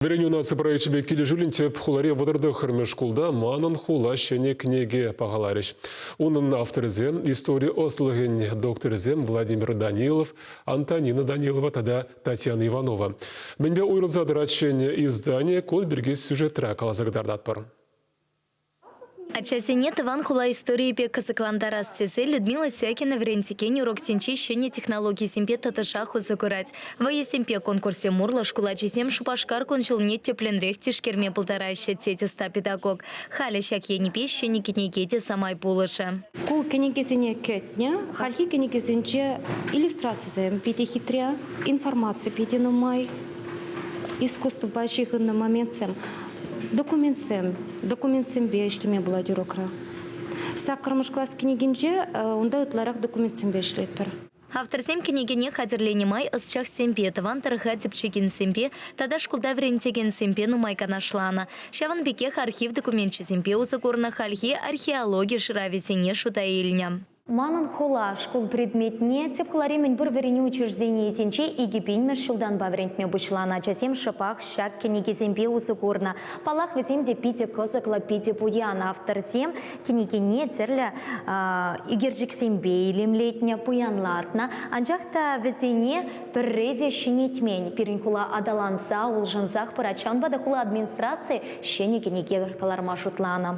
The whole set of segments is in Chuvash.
Вӗренӳ наци проекчӗпе килӗшӳллӗн тӗп хулари 39-мӗш шкулта «Манӑн хула» ҫӗнӗ кӗнеке пахаларӗҫ. Унӑн авторӗсем истори ӑслӑхӗн докторӗсем Владимир Данилов, Антонина Данилова тата Татьяна Иванова. Мӗнпе уйрӑлса тӑрать ҫӗнӗ издани, кун пирки сюжетра каласа кӑтартатпӑр. Ачасене тӑван хула историйӗпе кӑсӑклантарас тесе Людмила Сякина вӗрентекен уроксенче ҫӗнӗ технологисемпе тӑтӑшах усӑ курать. Вӑйӑсемпе конкурссем урлӑ шкул ачисем Шупашкар кун-ҫулне тӗплӗнрех тишкерме пултараҫҫӗ, тет ӑста педагог. Халӗ ҫак енӗпе ҫӗнӗ кӗнеке те самай пулӑшӗ. Ку кӗнекесене кӗтнӗ. Хальхи кӗнекесенче иллюстрацисем питӗ хитре, информаци питӗ нумай, искусствӑпа ҫыхӑннӑ моментсем. Документсем. Документсемпе ӗҫлеме пулать урокра. Саккӑрмӗш класс кӗнекинче унта ытларах документсемпе ӗҫлетпӗр. Авторсем кӗнекене хатӗрленӗ май ӑсчахсемпе, тӑван тӑрӑха тӗпчекенсемпе тата шкулта вӗрентекенсемпе нумай канашланӑ. Ҫавӑн пекех архив докуменчӗсемпе усӑ курнӑ хальхи археологи шыравӗсене шута илнӗ. Манӑн хула шкул предметне тӗп хулари мӗнпур вӗренӳ учрежденийӗсенче 2000-мӗш ҫултанпа вӗрентме пуҫланӑ ачасем шӑпах ҫак кӗнекесемпе усӑ курнӑ. Паллах, вӗсем те питӗ кӑсӑклӑ, питӗ пуян. Авторсем кӗнекене тӗрлӗ ӳкерчӗксемпе илемлетнӗ, пуянлатнӑ. Анчах та вӗсене пӗрре те ҫӗнетмен. Пирӗн хула аталанса, улшӑнсах пырать. Ҫавӑнпа та хула администрацийӗ ҫӗнӗ кӗнеке кӑларма шутланӑ.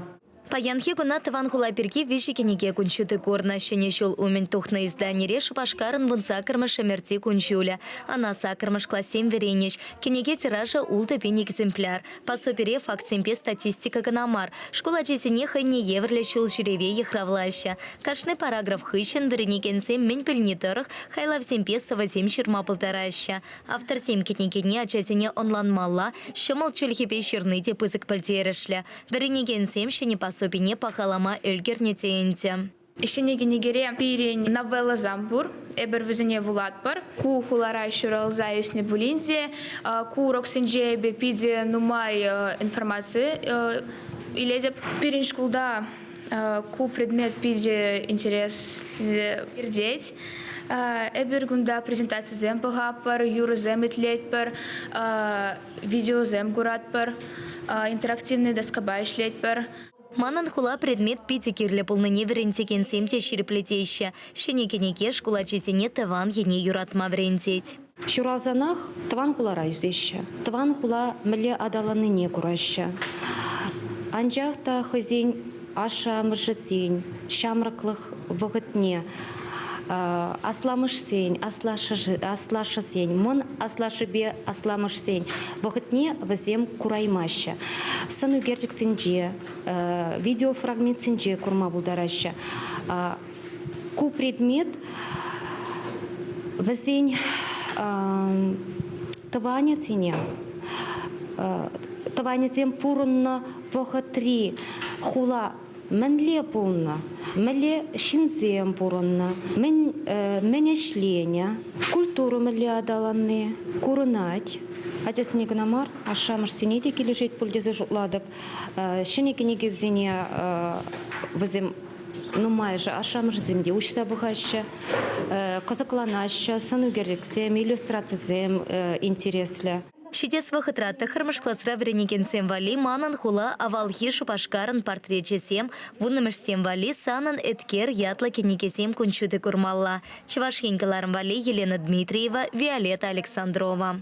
Паянхи куна тӑван хула пирки виҫӗ кӗнеке кун ҫути курнӑ. Ҫӗнӗ ҫул умӗн тухнӑ изданире Шупашкарӑн 18-мӗш ӗмӗрти кун-ҫулӗ. Ӑна саккӑрмӗш классем вӗренӗҫ. Кӗнеке тиражӗ 6000 экземпляр. Пособире фактсемпе статистика кӑна мар, шкул ачисене хӑйне евӗрлӗ ҫул ҫӳреве йыхравлаҫҫӗ. Кашни параграф хыҫҫӑн вӗренекенсем мӗн пӗлни тӑрӑх хайлавсемпе сӑвӑсем ҫырма пултараҫҫӗ. Авторсем кӗнекене ачасене ӑнланмалла, ҫӑмӑл чӗлхепе ҫырни те пысӑк пӗлтерӗшлӗ. Вӗренекенсем ҫӗнӗ пособине пахалама ӗлкӗрнӗ те ӗнтӗ. Ҫӗнӗ кӗнекере пирӗн новеллӑсем пур. Эпир вӗсене вулатпӑр. Ку хулара ҫуралса ӳснӗ пулин те, ку уроксенче эпӗ питӗ нумай информаци илетӗп. Пирӗн шкулта ку предмет питӗ интереслӗ иртет. Эпир кунта презентацисем пӑхатпӑр, юрӑсем итлетпӗр, видеосем куратпӑр, интерактивный доскапа ӗҫлетпӗр. Манӑн хула предмет питӗ кирлӗ пулнине вӗрентекенсем те ҫирӗплетеҫҫӗ. Ҫӗнӗ кӗнеке шкул ачисене тӑван ене юратма вӗрентет. Ҫуралсанах тӑван хулара ӳсеҫҫӗ. Тӑван хула мӗнле аталаннине кураҫҫӗ. Анчах та хӑйсен ашшӗ-амӑшӗсен ҫамрӑклӑх вӑхӑтне асламӑшсен, аслашшӗсен, мӑн аслашшӗпе асламӑшсен вӑхӑтне вӗсем кураймаҫҫӗ. Сӑн ӳкерчӗксенче, видеофрагментсенче курма пултараҫҫӗ. Ку предмет вӗсен тӑванӗсене, тӑванӗсем пурӑннӑ вӑхӑтри хула мӗнле пулнӑ, мӗнле ҫынсем пурӑннӑ, мӗн, мӗн ӗҫленӗ, культура мӗнле аталанни курӑнать. Ачасене кӑна мар, ашшӗ-амӑшсене те килӗшет пуль тесе шутлатӑп. Ҫӗнӗ кӗнекесене вӗсем нумайӑшӗ ашшӗ-амӑшӗсем те уҫса пӑхаҫҫӗ, кӑсӑкланаҫҫӗ, сӑн ӳкерчӗксем, иллюстрацисем интереслӗ. Ҫитес вӑхӑтра тӑххӑрмӗш класра вӗренекенсем валли «Манӑн хула» авалхи Шупашкарӑн портречӗсем, вуннӑмӗшсем валли «Санӑн еткер» ятлӑ кӗнекесем кун ҫути курмалла. Чӑваш Ен кӑларӑм валли Елена Дмитриева, Виолетта Александрова.